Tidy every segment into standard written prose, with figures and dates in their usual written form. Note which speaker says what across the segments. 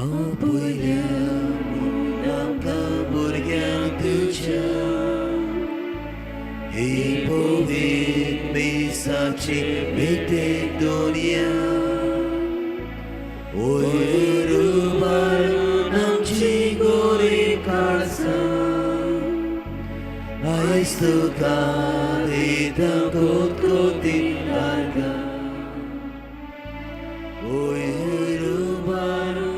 Speaker 1: आपयल्या म्हूण आमकां भुरग्यांक तुज्या ही पवित्र मिसाची भेटेक दवरया. वयर उबारून आमची गोरी काळजां, आयज तुका दिता कोत कोती आर्गां. वयर उबारून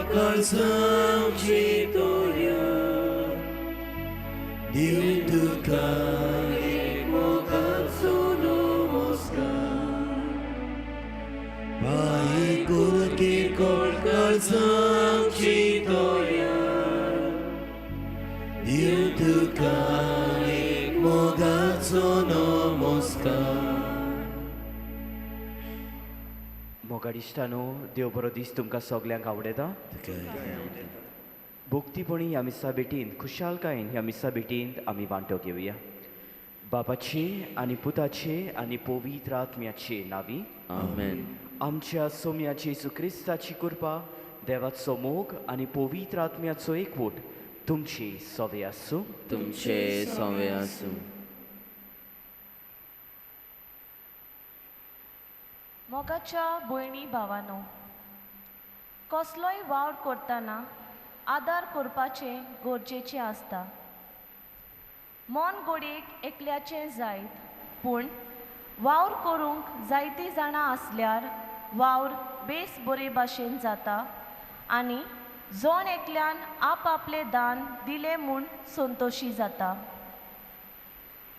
Speaker 1: काळजांची तोऱ्या, दिव तुका एक मोगाचो नमस्कार. पांय किरकोळ काळजांची तोऱ्या, दिव तुका एक मोगाचो नमस्कार.
Speaker 2: मोगाळ इश्टानो, देव बरो दीस तुमकां सगल्यांक आवडटा. भक्तीपणी ह्या मिसा भेटींत, खुशालकायेन ह्या मिसा भेटींत आमी वांटो घेवया. बापाचे आनी पुताचे आनी पवित्र आत्म्याचे नांवी.
Speaker 3: आमेन.
Speaker 2: आमच्या सोम्या जेजू क्रिस्ताची कृपा, देवाचो मोग आनी पवित्र आत्म्याचो एकवट तुमची सवे आसूं.
Speaker 3: तुमचे सवे आसूं.
Speaker 4: मोगाच्या भयणी भावानो, कसलोय वावर करतना आदार करपाचें गरजेचें आसता. मन घडयेक एकल्याचें जायत, पूण वावर करूंक जायतीं जाणां आसल्यार वावर बेस बरे भाशेन जाता आनी जण एकल्यान आपआपलें दान दिलें म्हूण संतोशी जाता.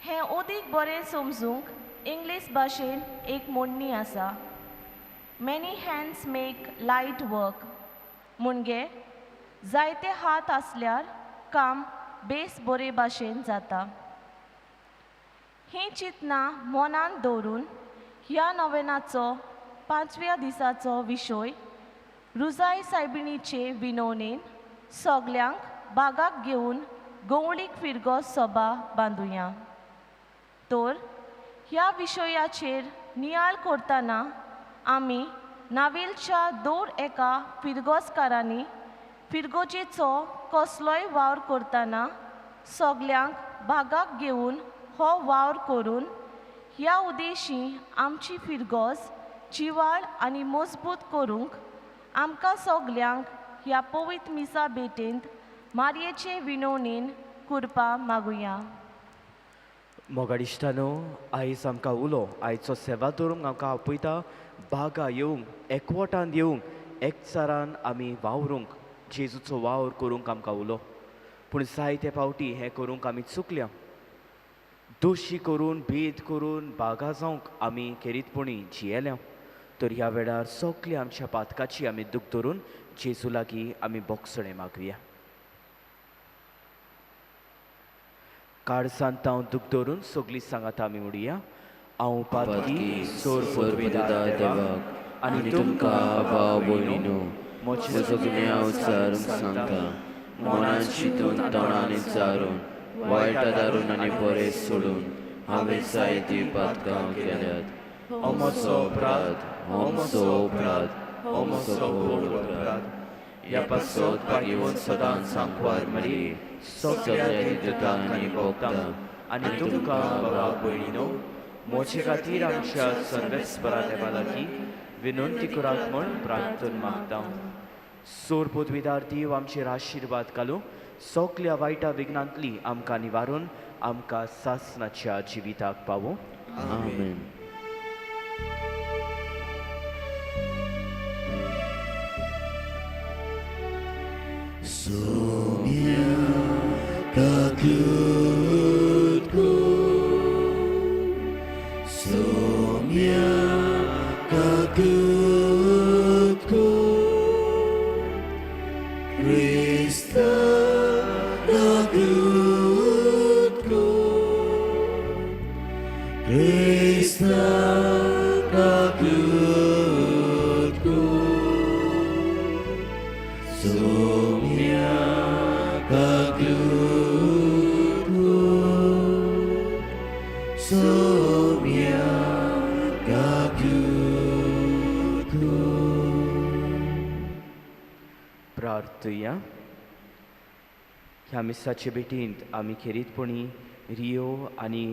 Speaker 4: हें अदीक बरें समजूंक इंग्लीश भाशेन एक म्हणणी आसा, "Many hands make light work." म्हणजे जायते हात आसल्यार काम बेस बरे भाशेन जाता. हीं चिंतनां मनांत दवरून ह्या नोवेनाचो पांचव्या दिसाचो विशय रुजाय सायबिणीचे विनवणेन सगल्यांक बागाक घेवन गवळीक फिरगो सभा बांदुया. तर ह्या विशयाचेर नियाळ करतना आमी नावेलच्या दर एका फिरगोजकारांनी फिरगोजेचो कसलोय वावर करतना सगल्यांक भागाक घेवन हो वावर करून ह्या उद्देशी आमची फिरगोज जिवाळ आनी मजबूत करूंक आमकां सगल्यांक ह्या पवित्र मिसा भेटेंत मारयेचे विनवणेन कृपा मागुया.
Speaker 2: मोगाळ इश्टानो, आयज आमकां उलो आयचो सेवा दवरूंक आमकां आपयता, बागा येवंक, एकवटान येवंक, एकचारान आमी वावरूंक, जेजूचो वावर करूंक आमकां उलो. पूण जायते फावटी हें करूंक आमी चुकल्या. दोशी करून, भेद करून बागा जावंक आमी खेरीतपणी जियेल्या. तर ह्या वेळार सगल्या आमच्या पातकाची आमी दूख धरून जेजू लागीं आमी बोगसणें मागुया. काळजांत हांव दूख धरून सगळीं सांगात आमी म्हणुया, हांव पातकी सोर
Speaker 3: पदवीदार देवाक आनी तुमकां भाव भयणीनो म्हजो गुन्यांव उच्चारूंक सांगता. मनान चिंतून, तोंडान चारून, वायट दारून आनी बरें सोडून हांवें जायतीं पातकां केल्यात. हो म्हजो अपराध, हो म्हजो अपराध, हो म्हजो व्हड अपराध. ह्या पासत भाग्यवंत सदांच सांकवार मरी, सगल्या दुतांक आनी भक्तांक
Speaker 2: आनी तुमकां भाव भयणीनो म्हजे खातीर आमच्या सर्वेस्परा देवा लागीं विनंती करात म्हूण प्रार्थन मागता. सोर पदवीदार देव आमचेर आशिर्वाद घालूं, सगल्या वायटा विघ्नांतली आमकां निवारून आमकां सासनाच्या जिविताक पावूं.
Speaker 3: आमेन.
Speaker 1: सोम्या काकूत कर, सोम्या काकूत कर, क्रिस्ता. Krista kaglutko, Sumya kaglutko, Sumya kaglutko.
Speaker 2: प्रार्थुया. ह्या मिसाचे भेटींत आमी खेरीतपणी रियो आनी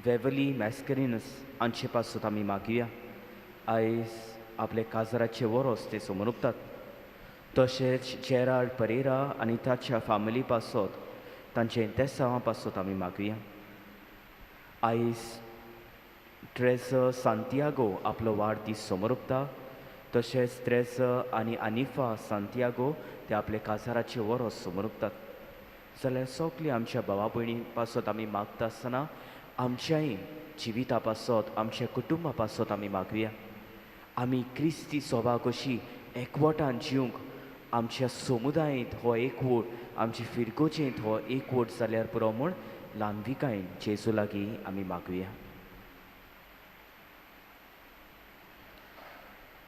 Speaker 2: वेवली मॅस्करिनस हांचे पासत आमी मागया. आयज आपले काजराचे वरोस ते समोर. तशेंच जेराल्ड परेरा आनी ताच्या फामिली पासत, तांचे इंतेसांवा पासत आमी मागया. आयज ट्रेजर सांतियागो आपलो वाडदीस समोर. तशेंच त्रेजर आनी आनिफा सांतियागो ते आपले काजाराचे वरोस समोर. जाल्यार सगळीं आमच्या भावा भयणी पासत आमी मागता आसतना आमच्याय जिविता पासत, आमच्या कुटुंबा पासत आमी मागुया. आमी क्रिस्ती सोबा कशी एकवटान जिवंक, आमच्या समुदायेंत हो एकवट, आमचे फिरगोजेंत हो एकवट जाल्यार पुरो म्हूण ल्हानविकायेन जेजू लागीं आमी मागुया.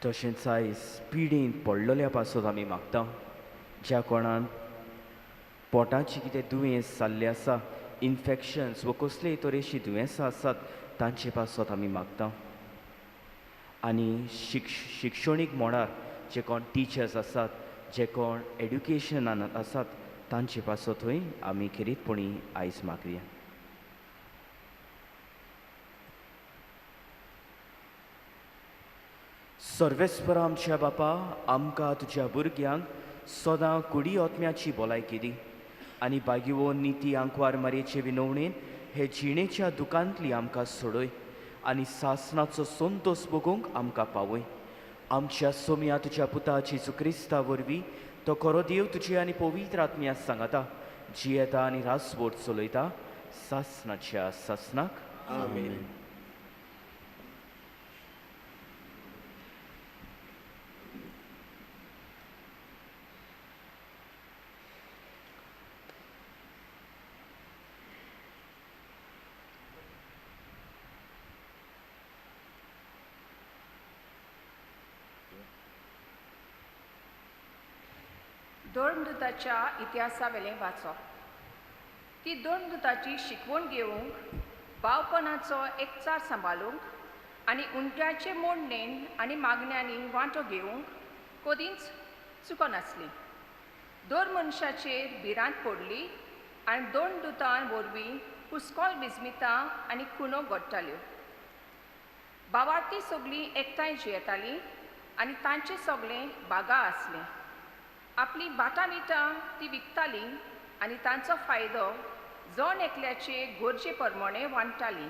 Speaker 2: तशेंच आयज पिडेंत पडलेल्या पासत आमी मागता. ज्या कोणान पोटाची कितें दुयेंस जाल्लें आसा, इन्फेक्शन्स वा कसलेय तरेची दुयेंसां आसात, तांचे पासत आमी मागता. आनी शिक्षणीक मळार जे कोण टिचर्स आसात, जे कोण एड्युकेशनान आसात, तांचे पासतूय आमी खेरीतपणी आयज मागया. सर्वेस्पर आमच्या बापा, आमकां तुज्या भुरग्यांक सदां कुडी आत्म्याची भलायकी दी आनी बागिवो निती आंकवार मारयेचे विनवणेन हे जिणेच्या दुकांतली आमकां सोडय आनी सासणाचो संतोस भोगूंक आमकां पावय. आमच्या सोम्या तुज्या पुता जेजू क्रिस्ता वरवीं तो खरो देव तुजे आनी पवित्र आत्म्या सांगाता जियेता आनी रासवोट चलयता सासणाच्या सासणाक.
Speaker 1: आमेन.
Speaker 5: दोन दुताच्या इतिहासावेलें वाचप. ती दोन दुताची शिकवण घेवंक, भावपणाचो एकचार सांबाळूंक आनी उंट्याचे मोडणेन आनी मागण्यांनी वांटो घेवंक कदींच चुकनासली. दोन मनशाचेर भिरांत पडली आनी दोन दुतां वरवीं पुस्कोल बिजमितां आनी खुणो घडटाल्यो. बावार्थी सगळीं एकठांय जियेतालीं आनी तांचें सगळें बागा आसलें. आपलीं बाटां मिठां ती विकतालीं आनी तांचो फायदो जण एकल्याचे गरजे प्रमाणे वांट्टालीं.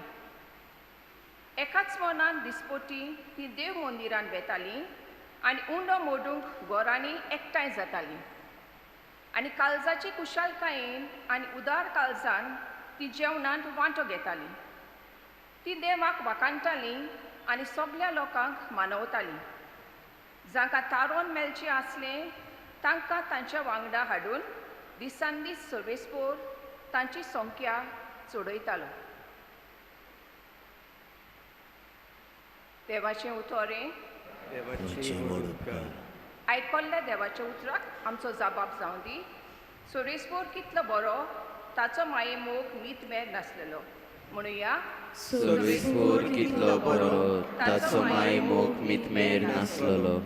Speaker 5: एकाच मनान दिसपटी ती देव मंदिरान वेतालीं आनी उंडो मोडूंक घरांनी एकठांय जातालीं आनी काळजाची कुशालकायेन आनी उदार काळजान ती जेवणांत वांटो घेतालीं. ती देवाक वाखाणटालीं आनी सगल्या लोकांक मानवतालीं. जांकां तारोन मेळचें आसलें तांकां तांच्या वांगडा हाडून दिसान दीस सर्वेस्पोर तांची संख्या चडयतालो. देवाचें उतरें आयकल्ल्या देवाच्या उतराक आमचो जबाब जावं दी. सर्वेस्पोर कितलो बरो, ताचो मायेमोग मीत मेर नासलेलो. म्हणुया,
Speaker 3: सर्वेस्पोर कितलो बरो, ताचो मायेमोग मीतमेर नासलेलो.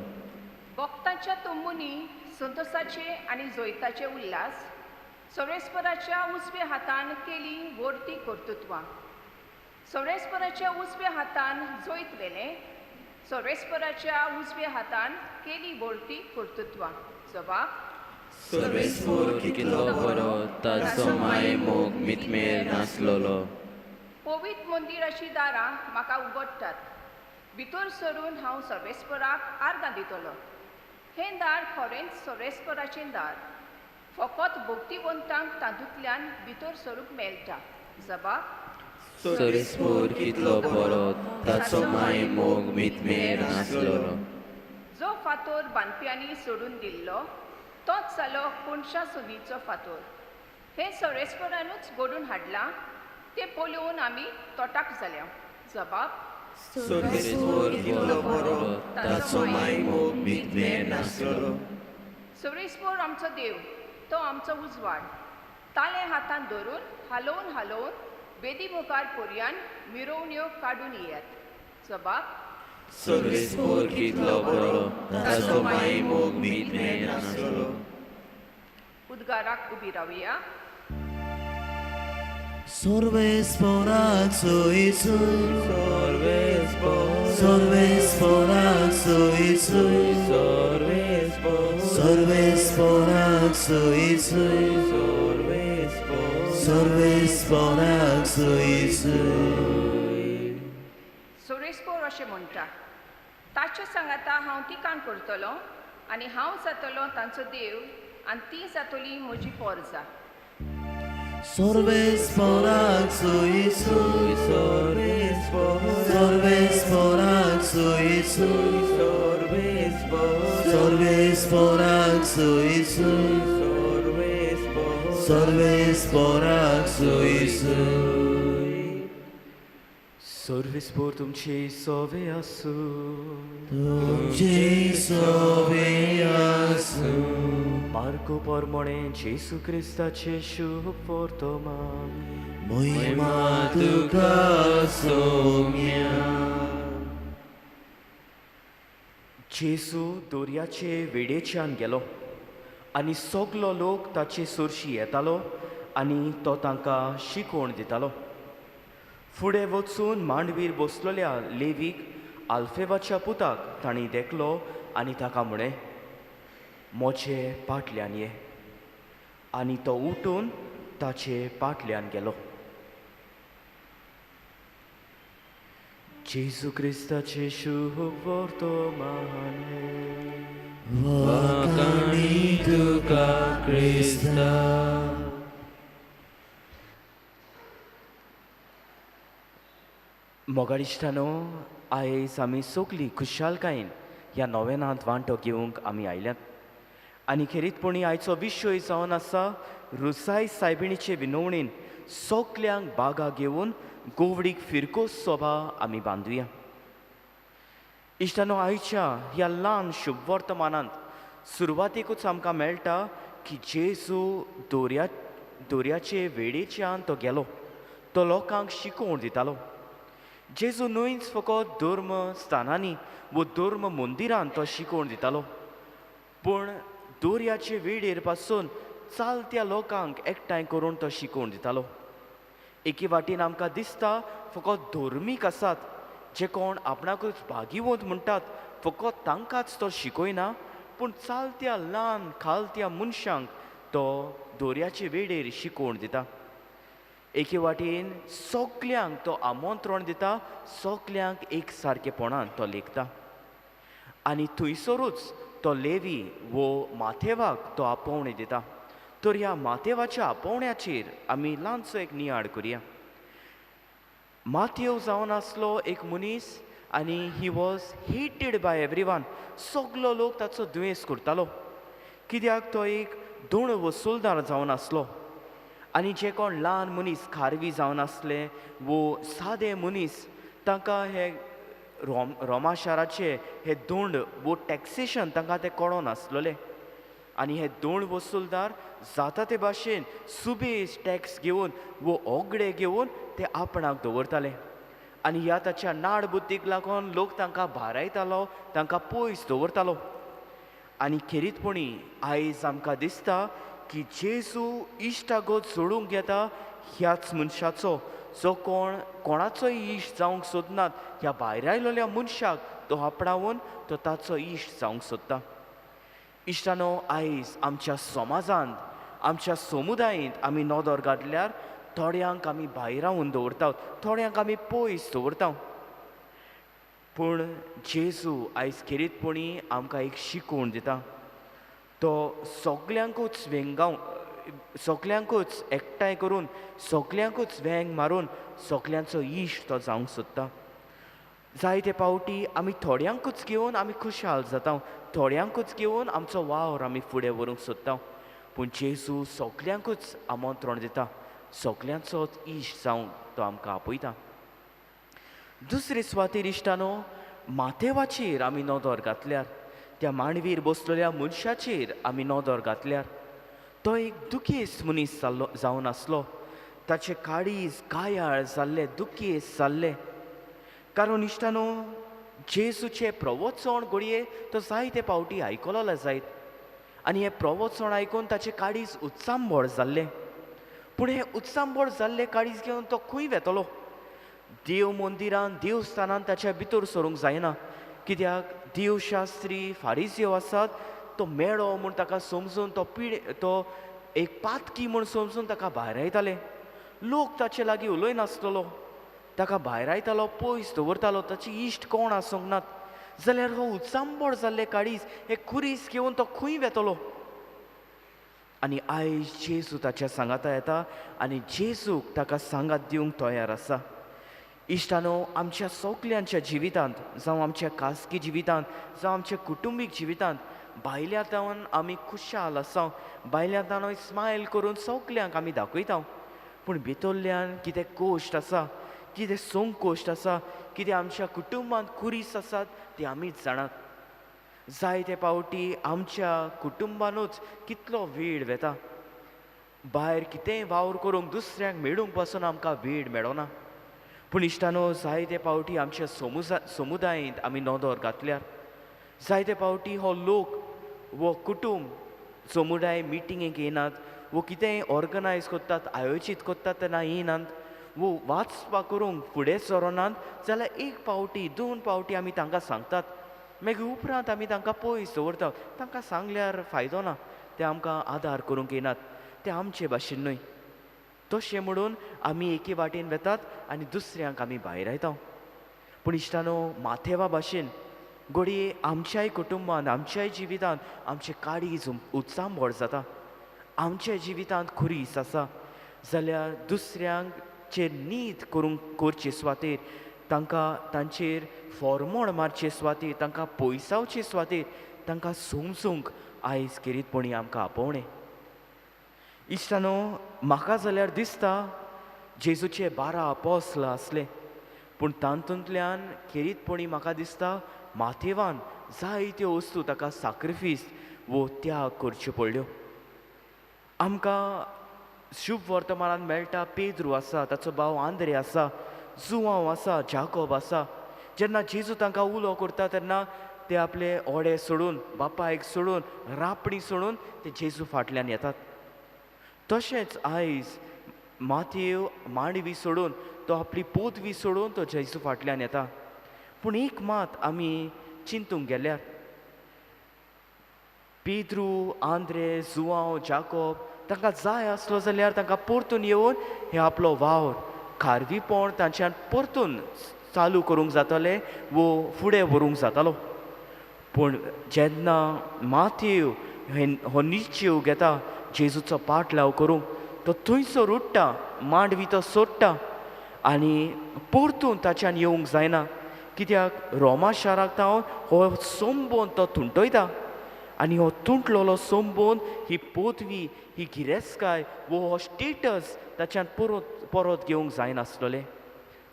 Speaker 5: भक्तांच्या तंबूंनी संतोसाचे आनी जैताचे उल्हास. सर्वेस्पराच्या उजव्या हातान केली वर्ती कर्तृत्वां. सर्वेस्पराच्या उजव्या हातान जैत व्हेलें. सर्वेस्पराच्या उजव्या हातान केली वर्ती कर्तृत्वां. जबाब,
Speaker 3: सर्वेस्पोर कितलो बरो, ताचो मायेमोग मीतमेर नासलेलो.
Speaker 5: पवित्र मंदिराची दारां म्हाका उगडटात. भितर सरून हांव सर्वेस्पराक आर्गां दितलो. हें दार खरेंच सर्वेस्पराचें दार. फकत भक्तिवंतांक तातूंतल्यान भितर सरूंक मेळटा. जबाब,
Speaker 3: सर्वेस्पोर कितलो बरो, ताचो मायेमोग मीतमेर नासलेलो.
Speaker 5: जो फातोर बांदप्यांनी सोडून दिल्लो तोच जालो कोणशा सुदीचो फातोर. हें सर्वेस्परानूच घडून हाडलां तें पळोवन आमी तोटाक जाल्या. जबाब.
Speaker 1: सर्वेस्पोर कितलो बरो, ताचो मायमोग मितमेर नासलो.
Speaker 5: सर्वेस्पोर आमचो देव, तो आमचो उजवाड. तालें हातांत धरून हालोवन हालोवन वेदी मुखार पोरयान मिरोवण्यो काडून येयात. जबाब.
Speaker 1: सर्वेस्पोर कितलो बरो, ताचो मायमोग मितमेर नासलो.
Speaker 5: उद्गाराक उबी रावया.
Speaker 1: सर्वेस्पोराक सोयसूय, सर्वेस्पोराक सोयसूय, सर्वेस्पोराक सोयसूय, सर्वेस्पोराक सोयसूय.
Speaker 5: सर्वेस्पोर अशें म्हणटा, ताचे सांगाता हांव ठिकाण करतलो आनी हांव जातलो तांचो देव आनी ती जातली म्हजी पोरजा.
Speaker 1: सर्वेस्पोराक सोयसूय, सर्वेस्पोराक सोयसूय, सर्वेस्पोराक सोयसूय, सर्वेस्पोराक सोयसूय.
Speaker 2: सर्वेस्पोर तुमचे सोवे आसूं.
Speaker 1: तुमचे सोवे आसूं.
Speaker 2: मार्को पोरमोणे जेसू क्रिस्ताचे शुभ वर्तमान.
Speaker 1: महिमा तुका सोम्या.
Speaker 2: जेजू दर्याचे वेडेच्यान गेलो आनी सगलो लोक ताचे सरशी येतालो आनी तो तांकां शिकवण दितालो. फुडें वचून मांडवीर बसलेल्या लेवीक आल्फेवाच्या पुताक तांणी देखलो आनी ताका म्हळें, म्हजे पाटल्यान ये. आनी तो उठून ताचे पाटल्यान गेलो. जेजू क्रिस्ताचे शुभ वर्तमान.
Speaker 1: वाखाणी तुका क्रिस्ता.
Speaker 2: मोगाडिश्टानो, आयज आमी सगलीं खुशालकायेन ह्या नोवेनांत वांटो घेवंक आमी आयल्यात आनी खेरीतपणी आयचो विशय जावन आसा रुसाय सायबिणीचे विनवणेन सगल्यांक बागा घेवन गोवडीक फिरको सोबा आमी बांदुया. इश्टानो, आयच्या ह्या ल्हान शुभवर्तमानांत सुरवातेकूच आमकां मेळटा की जेजू दर्याचे वेडेच्यान तो गेलो, तो लोकांक शिकोवण दितालो. जेजू न्हयच फकत धर्म स्थानांनी वो धर्म मंदिरान तो शिकोवण दितालो, पूण दर्याचे वेडेर पासून चालत्या लोकांक एकठांय करून तो शिकोवण दितालो. एके वाटेन आमकां दिसता फकत धर्मीक आसात जे कोण आपणाकूच भागिवंत म्हणटात फकत तांकांच तो शिकयना, पूण चालत्या ल्हान खालत्या मनशांक तो दर्याचे वेडेर शिकोवण दिता. एके वाटेन सगल्यांक तो आमंत्रण दिता, सगल्यांक एक सारकेपणान तो लेखता. आनी थंयसरूच तो लेवी वो माथेवाक तो आपोवणें दिता. तर ह्या माथेवाच्या आपोवण्याचेर आमी ल्हानसो एक नियाळ करुया. माथेव जावन आसलो एक मनीस आनी he was hated by everyone. सगलो लोक ताचो दुयेंस करतालो, कित्याक तो एक दोण वसुलदार जावन आसलो. आनी जे कोण ल्हान मनीस खारवी जावन आसले वो सादे मनीस तांकां हे रोमा शाराचे हे दोंड वो टॅक्सेशन तांकां तें कळोन आसलोलें. आनी हे दोण वसुलदार जाता ते भाशेन सुबेज टॅक्स घेवन वो ओगडे घेवन ते आपणाक दवरताले. आनी ह्या ताच्या नाड बुद्दीक लागून लोक तांकां भारायतालो, तांकां पयस दवरतालो. आनी खेरीतपणी आयज आमकां दिसता की जेजू इश्टागत जोडूंक येता ह्याच मनशाचो, जो कोण कोणाचोय इश्ट जावंक सोदनात ह्या भायर आयलेल्या मनशाक तो आपणावन तो ताचो इश्ट जावंक सोदता. इश्टानो, आयज आमच्या समाजांत आमच्या समुदायेंत आमी नदर घातल्यार थोड्यांक आमी भायरावन दवरतात, थोड्यांक आमी पयस दवरता. पूण जेजू आयज खेरीतपणी आमकां एक शिकवण दिता. तो सगल्यांकूच वेंगाव, सगल्यांकूच एकठांय करून, सगल्यांकूच वेंग मारून सगल्यांचो इश्ट तो जावंक सोदता. जायते पावटी आमी थोड्यांकूच घेवन आमी खुशाल जाता, थोड्यांकूच घेवन आमचो वावर आमी फुडें व्हरूंक सोदता. पूण जेजू सगल्यांकूच आमंत्रण दिता, सगल्यांचोच इश्ट जावंक तो आमकां आपयता. दुसरे सुवातेर इश्टानो, माथेवाचेर आमी नदर घातल्यार, त्या मांडवीर बसलेल्या मनशाचेर आमी नदर घातल्यार, तो एक दुखेस्त मनीस जाल्लो जावन आसलो. ताचें काळीज कायाळ जाल्लें, दुखेस्त जाल्लें. कारण इश्टानो, जेजूचें प्रवचण घडये तो जायते फावटी आयकलोलो जायत आनी हें प्रवचण आयकून ताचें काळीज उत्सांबळ जाल्लें. पूण हें उत्सांबळ जाल्लें काळीज घेवन तो खंय वेतलो? देव मंदिरान, देवस्थानान ताच्या भितर सरूंक जायना, कित्याक देवशास्त्री फारिजियो आसात, तो मेळो म्हूण ताका समजून तो पिड तो एक पातकी म्हूण समजून ताका भायरायताले. लोक ताचे लागीं उलयनासतलो, ताका भायरायतालो, पयस दवरतालो. ताचे इश्ट कोण आसूंक नात जाल्यार हो उत्सांबळ जाल्ले काळीज, हे खुरीस घेवन तो खंय वेतलो? आनी आयज जेजू ताच्या सांगाता येता आनी जेजूक ताका सांगात दिवंक तयार आसा. इश्टानो, आमच्या सगल्यांच्या जिवितांत, जावं आमच्या खाजगी जिवितांत, जावं आमच्या कुटुंबीक जिवितांत, भायल्या तावन आमी खुशाल आसा, भायल्या तावन स्मायल करून सगल्यांक आमी दाखयता, पूण भितरल्यान कितें कोश्ट आसा, कितें संकोश्ट आसा, कितें आमच्या कुटुंबांत खुरीस आसात ती आमीच जाणात. जायते फावटी आमच्या कुटुंबानूच कितलो वेळ वेता, भायर कितेंय वावर करूंक दुसऱ्यांक मेळूंक पासून आमकां वेळ मेळना. पूण इश्टानो, जायते फावटी आमच्या समुदायेंत आमी नदर घातल्यार, जायते फावटी हो लोक वो कुटुंब समुदाय मिटिंगेक येनात, वो कितेंय ऑर्गनायज करतात, आयोजीत करतात तेन्ना येनात, वो वाचपाक करूंक फुडें सरनात, जाल्यार एक फावटी दोन फावटी आमी तांकां सांगतात, मागीर उपरांत आमी तांकां पयस दवरतात. तांकां सांगल्यार फायदो ना, ते आमकां आदार करूंक येनात, ते आमचे भाशेन न्हय. तशें म्हणून आमी एके वाटेन वेतात आनी दुसऱ्यांक आमी भायरायता. पूण इश्टानो, माथेवा भाशेन घडये आमच्याय कुटुंबांत, आमच्याय जिवितांत आमचें काळीज उत्सांबळ जाता, आमच्या जिवितांत खुरीस आसा जाल्यार दुसऱ्यांचेर नीत करूंक करचे सुवातेर, तांकां तांचेर फॉर्मोण मारचे सुवातेर, तांकां पयसावचे सुवातेर, तांकां समजूंक आयज खेरीतपणी आमकां आपोवणें. इश्टानो, म्हाका जाल्यार दिसता जेजूचे 12 आपोस्ल आसले, पूण तातूंतल्यान खेरीतपणी म्हाका दिसता माथेवान जायत्यो वस्तू ताका साक्रिफीस वो त्याग करच्यो पडल्यो. आमकां शुभ वर्तमानान मेळटा, पेद्रू आसा, ताचो भाव आंद्रे आसा, जुवांव आसा, जाकोब आसा. जेन्ना जेजू तांकां उलो करता तेन्ना ते आपले ओडे सोडून, बापायक सोडून, रापणी सोडून ते जेजू फाटल्यान येतात. तशेंच आयज माथेव मांडवी सोडून, तो आपली पोतवी सोडून तो जेजू फाटल्यान येता. पूण एक मात आमी चिंतूंक गेल्यार, पेद्रू, आंद्रे, जुवांव, जाकोब तांकां जाय आसलो जाल्यार तांकां परतून येवन हे आपलो वावर खारवीपण तांच्यान परतून चालू करूंक जातलें वो फुडें व्हरूंक जातालो. पूण जेन्ना माथेव हो निश्चेव घेता जेजूचो पाटलाव करूंक, तो थंयसर उठ्ठा, मांडवी तो सोडटा आनी परतून ताच्यान येवंक जायना, कित्याक रोमा शाराक तावन हो संबंद तो तुंटयता आनी हो तुंटलेलो संबंद, ही पदवी, ही गिरेस्तकाय वो हो स्टेटस ताच्यान परत परत घेवंक जायनासलें.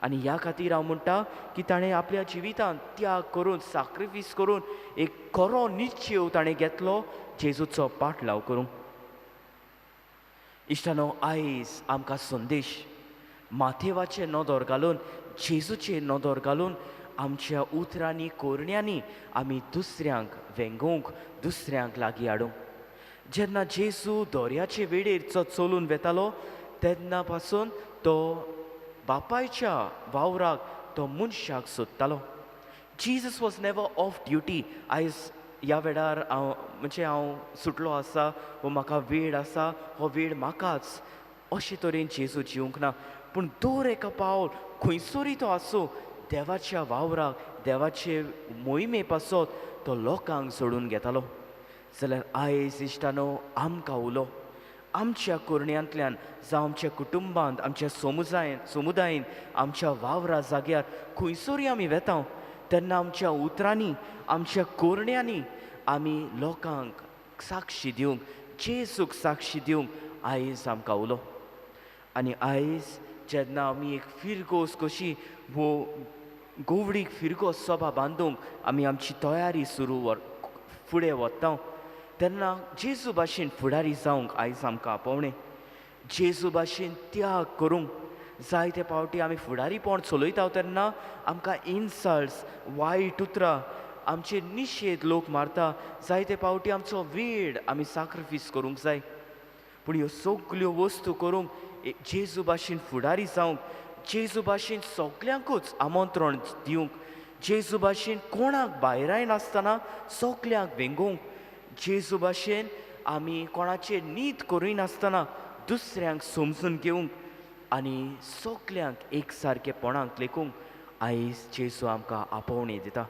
Speaker 2: आनी ह्या खातीर हांव म्हणटा की ताणें आपल्या जिवितांत त्याग करून, साक्रिफीस करून एक खरो निश्चेव ताणें घेतलो जेजूचो पाटलाव करूंक. इश्टानो, आयज आमकां संदेश माथेवाचे नदर घालून, जेजूचे नदर घालून आमच्या उतरांनी, कोरण्यांनी आमी दुसऱ्यांक वेंगोवंक, दुसऱ्यांक लागीं हाडूंक. जेन्ना जेजू दर्याचे वेळेर चलून वेतालो तेन्ना पासून तो बापायच्या वावराक तो मनशाक सोदतालो. Jesus was never off duty. आयज ह्या वेळार हांव म्हणजे हांव सुटलो आसा वो म्हाका वेळ आसा, हो वेळ म्हाकाच, अशे तरेन जेजू जिवंक ना. पूण दर एका पावल खंयसरूय तो आसूं, देवाच्या वावराक, देवाचे मोहिमे पासत तो लोकांक जोडून घेतालो. जाल्यार आयज इश्टानो, आमकां उलो आमच्या कोरण्यांतल्यान, जावं आमच्या कुटुंबांत, आमच्या समुदायेन, आमच्या वावरा जाग्यार खंयसरूय आमी वेता तेन्ना आमच्या उतरांनी, आमच्या कोरण्यांनी आमी लोकांक साक्षी दिवंक, जेजूक साक्षी दिवंक आयज आमकां उलो. आनी आयज जेन्ना आमी एक फिरगोस कशी वो गोवडीक फिरगोस सभा बांदूंक आमी आमची तयारी सुरू फुडें वता तेन्ना जेजू भाशेन फुडारी जावंक आयज आमकां आपोवणें, जेजू भाशेन त्याग करूंक। जायते फावटी आमी फुडारीपण चलयता तेन्ना आमकां इन्सल्ट्स, वायट उतरां, आमचे निशेध लोक मारता। जायते फावटी आमचो वेळ आमी साक्रिफीस करूंक जाय। पूण ह्यो सगल्यो वस्तू करूंक जेजू भाशेन फुडारी जावंक, जेजू भाशेन सगल्यांकूच आमंत्रण दिवंक, जेजू भाशेन कोणाक भायरायनासतना सगल्यांक वेंगोवंक, जेजू भाशेन आमी कोणाचेर नीत करिनासतना दुसऱ्यांक समजून घेवंक आनी सगल्यांक एक सारकेपणाक लेखूंक आयज जेजू आमकां आपोवणी दिता।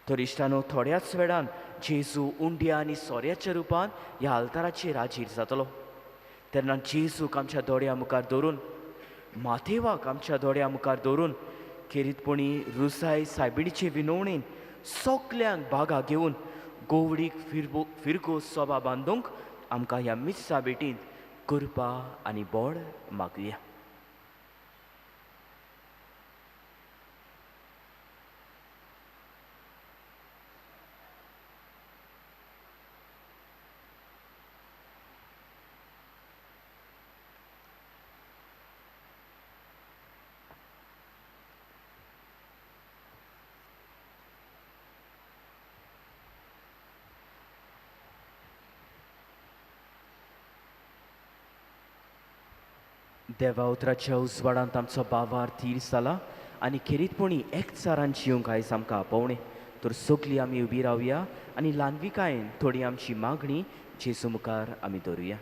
Speaker 2: तर इश्टानो, थोड्याच वेळान जेजू उंड्या आनी सोऱ्याच्या रुपान ह्या आल्ताराचेर हाजीर जातलो। तेन्ना जेजूक आमच्या दोळ्या मुखार दवरून, माथेवाक आमच्या दोळ्या मुखार दवरून, खेरीतपणी रुसाय सायबिणीचे विनवणेन सगल्यांक बागा घेवन गोवडीक फिरगो सभा बांदूंक आमकां ह्या मिस्सा भेटींत कृपा आनी बोड मागुया। देवा उतराच्या उजवाडांत आमचो बावार थीर जाला आनी खेरीतपणी एकचारान जिवंक आयज आमकां आपोवणें। तर सगळीं आमी उबी रावया आनी ल्हानविकायेन थोडी आमची मागणी जेजू मुखार आमी दवरुया।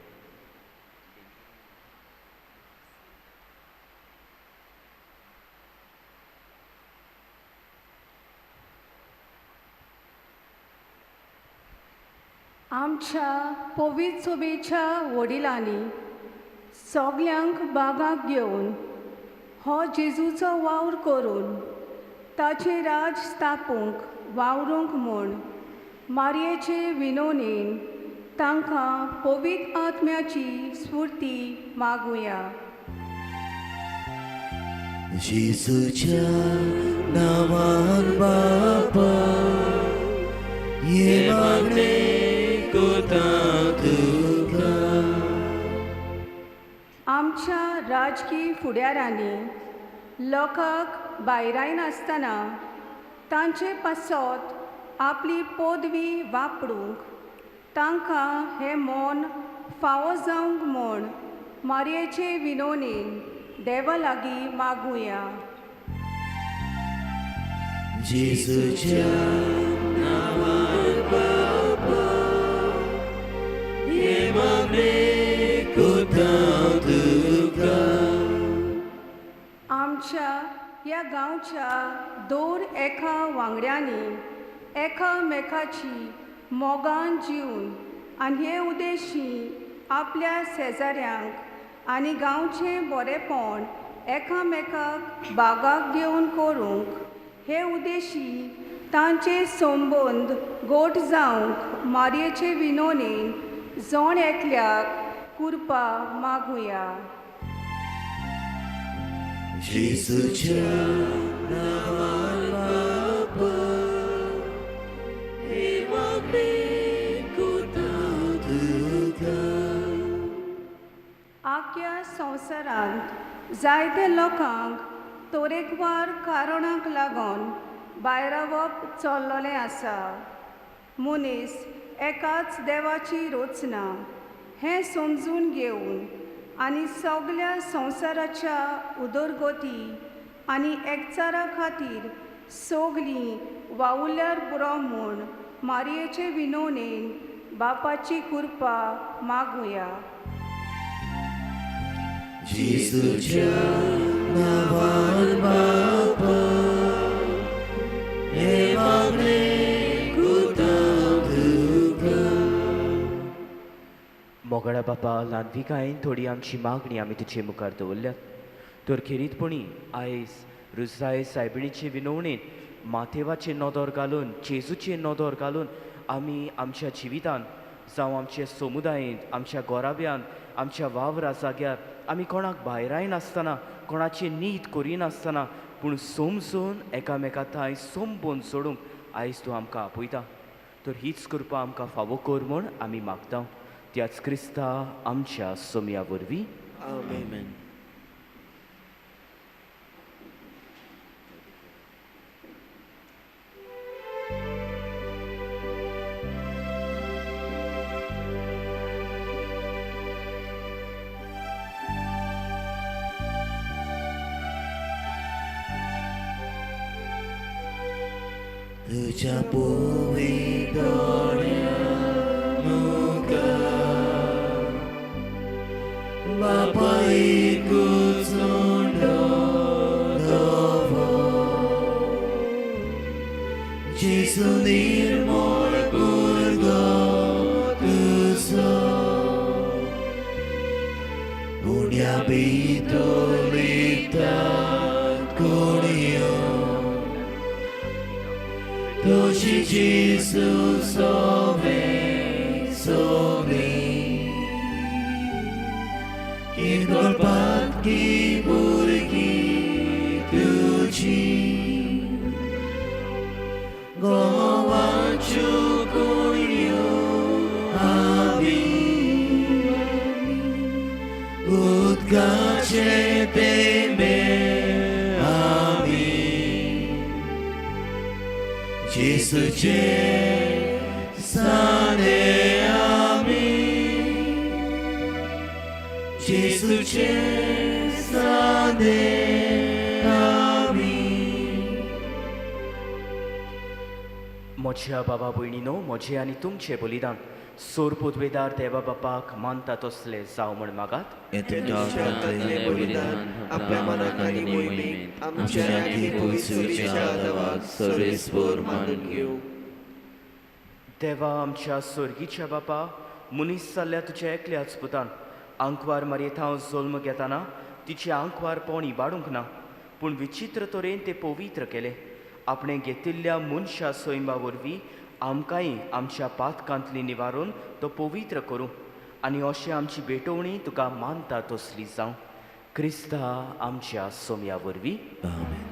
Speaker 6: आमच्या पवित्र सभेच्या वडिलांनी सगल्यांक बागाक घेवन हो जेजूचो वावर करून ताचें राज स्थापूंक वावरूंक म्हूण मारयेचे विनोनेन तांकां पवित्र आत्म्याची स्फूर्ती मागुया।
Speaker 1: जेजूच्या नांवान बापा हे मागणें कोता तुका।
Speaker 6: आमच्या राजकीय फुडारांनी लोकांक भायरायनासतना तांचे पासत आपली पदवी वापरूंक तांकां हें मन फावो जावंक म्हूण मारयेचे विनोनेन देवा लागीं मागुया।
Speaker 1: जेजूच्या नांवान बापा हे मागणें कोता तुका।
Speaker 6: आमच्या ह्या गांवच्या दर एका वांगड्यांनी एकामेकाची मोगान जिवन आनी हे उद्देशी आपल्या शेजाऱ्यांक आनी गांवचें बरेंपण एकामेकाक बागाक घेवन करूंक हे उद्देशी तांचे संबंद गोट जावंक मारयेचे विनोनेन जण एकल्याक कृपा मागुया।
Speaker 1: जेजूच्या नांवान बापा हे मागणें कोता तुका।
Speaker 6: आख्या संवसारांत जायते लोकांक तरेकवार कारणांक लागून भायरावप चल्ललें आसा। मनीस एकाच देवाची रचना हें समजून घेवन आनी सगल्या संवसाराच्या उदरगती आनी एकचारा खातीर सगलीं वावुरल्यार पुरो म्हूण मारयेचे विनोनेन बापाची कृपा मागुया।
Speaker 1: जेजूच्या नांवान बापा हे मागणें कोता तुका।
Speaker 2: मोगाळ्या बापा, ल्हानविकायेन थोडी आमची मागणी आमी तुजे मुखार दवरल्यात। तर खेरीतपणी आयज रुजाय सायबिणीचे विनवणेन माथेवाचेर नदर घालून, जेजूचेर नदर घालून आमी आमच्या जिवितांत जावं आमच्या समुदायेंत, आमच्या घराब्यांत, आमच्या वावरा जाग्यार आमी कोणाक भायरायनासतना, कोणाची नीत करिनासतना, पूण समजून एकामेका थंय संबंद सोडूंक आयज तूं आमकां आपयता. तर हीच कृपा आमकां फावो कर म्हूण आमी मागता त्याच क्रिस्ता आमच्या सोमया वरवीं.
Speaker 1: आमेन. तुझ्या पोवी दोळ्या मुखार बापायकूच उंडो धवो, जेजू निर्मळ भुरगो तुजो, उण्या भितर लिपतात कोणयो, तुजी जेजू सोवे सोगली, किरकोळपाक की भुरगीं तुजी, गोवाच्यो कोणयो आमी, उदकाचे तेंबे आमी, जेजूचे साने आमी, जेजूचे साने आमी.
Speaker 2: म्हज्या बाबा भयणीनो, म्हजें आनी तुमचें बलिदान सोर पुदवेदार देवा बापाक मानता तसलें जावं म्हण मागात.
Speaker 1: हें तुमच्या हातांतलें हें बलिदान आपल्या मनाक आनी मोहिमेक आमच्या आनी पवित्र देवाक
Speaker 3: सर्वेस्पर मानून घेवं.
Speaker 2: देवा आमच्या सोर्गीच्या बापा, मनीस जाल्ल्या तुज्या एकल्याच पुतान आंकवार मारयेथांव जल्म घेतना तिचें आंकवारपण इबाडूंक ना, पूण विचित्र तरेन तें पवित्र केलें. आपणें घेतिल्ल्या मनशा सैमा वरवीं आमकांय आमच्या पातकांतली निवारून तो पवित्र करूं आनी अशें आमची भेटवणी तुका मानता तसली जावं. क्रिस्ता आमच्या सोम्या वरवीं.
Speaker 1: आमेन.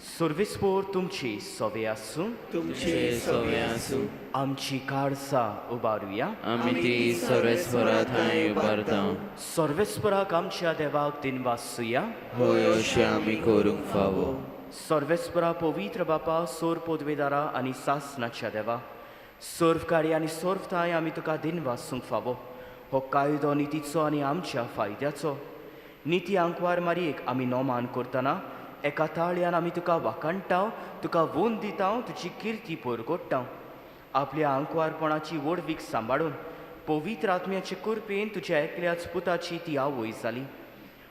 Speaker 2: सर्वेस्पोर तुमची सवे आसूं.
Speaker 1: तुमचे
Speaker 3: सवे आसूं.
Speaker 2: आमची काळसां उबारुया.
Speaker 3: आमी ती सर्वेस्परा थंय उबारता.
Speaker 2: सर्वेस्पराक आमच्या देवाक दिनवासुया.
Speaker 3: होय, अशें आमी करूंक फावो.
Speaker 2: सर्वेस्परा पवित्र बापा, सोर पोदवेदारा आनी सासनाच्या देवा, सर्वकारी आनी सर्वताय आमी तुका दिनवासूंक फावो. हो कायदो नितीचो आनी आमच्या फायद्याचो. निती आंकवार मारयेक आमी नोमान करतना एका ताळयान आमी तुका वाखाणटा, तुका वोन दिता, तुजी किर्ती परगोडटा. आपल्या आंकवारपणाची व्हडवीक सांबाळून पवित्र आत्म्याचे कृपेन तुज्या एकल्याच पुताची ती आवय जाली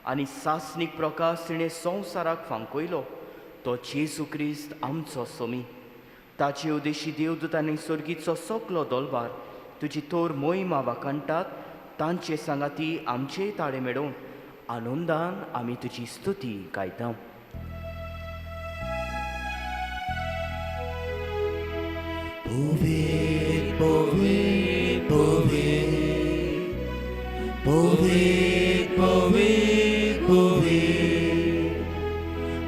Speaker 2: आनी सासनीक प्रकाश तिणें संवसाराक फांकयलो, तो जेजू क्रिस्त आमचो सोमी. ताचे उदेशी देवदूतांनी सर्गीचो सगलो दोलवार तुजी तोर मोहिमा वाखाणटात. तांचे सांगाती आमचेय ताळे मेळोवन आनंदान आमी तुजी स्तुती गायता.
Speaker 1: पवित्र पवित्र पवित्र पवित्र पवित्र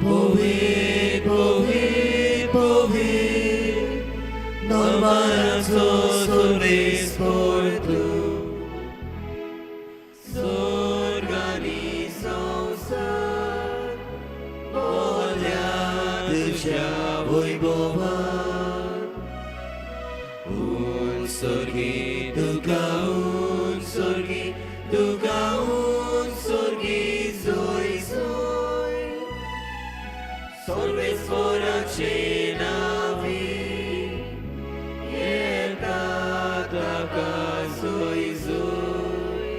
Speaker 1: पवित्र पवित्र पवित्र नोमाचो सर्वेस्पर तूं, स्वर्ग आनी संवसार भरल्या तुज्या वैभवान. उत्सर्गी तुका, उत्सर्गी तुका, उत्सर्गी जोय जोय, सर्वेस्पराचे नांवी येता ताका जोय जोय.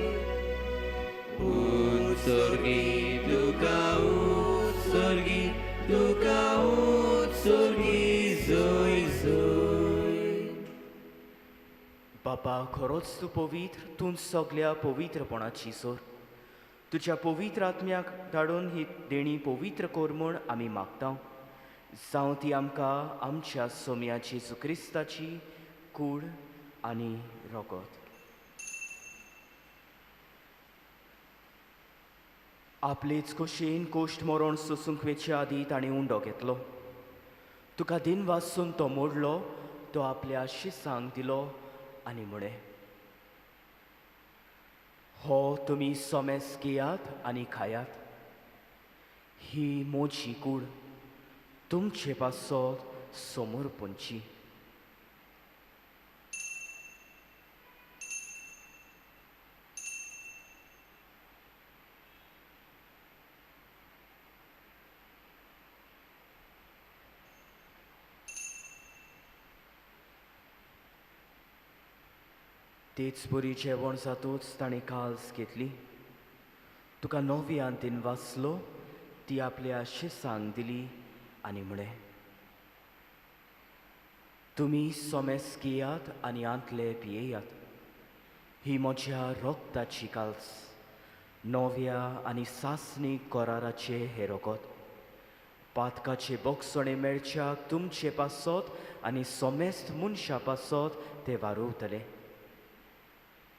Speaker 1: उत्सर्गी तुका, उत्सर्गी तुका, उत्सर्गी जोय जोय.
Speaker 2: बापा, खरोच तूं पवित्र, तूं सगल्या पवित्रपणाची सोर. तुज्या पवित्र आत्म्याक धाडून ही देणी पवित्र कर म्हूण आमी मागता. जावं ती आमकां आमच्या सोम्या जेजू क्रिस्ताची कूड आनी रगत. आपलेच खोशयेन कोश्ट मरण सोसूंक वेचे आदीं ताणें उंडो घेतलो. तुका दिन वासून तो मोडलो, तो आपल्या शिसांक दिलो आनी म्हळें, हो तुमी सोमेस घेयात आनी खायात, ही म्हजी कूड तुमचे पासत समोर पंची. तेच परी जेवण जातूच ताणें काल्स घेतली, तुका नव्यान तीन वाचलो, ती आपल्या शिसांक दिली आनी म्हळें, तुमी सोमेस घेयात आनी आंतले पियेयात, ही म्हज्या रोगताची काल्स, नव्या आनी सासणी कराराचे हे रोगत, पातकाचे बोगसणे मेळच्याक तुमचे पासत आनी सोमेस्त मनशा पासत ते वारोवतले.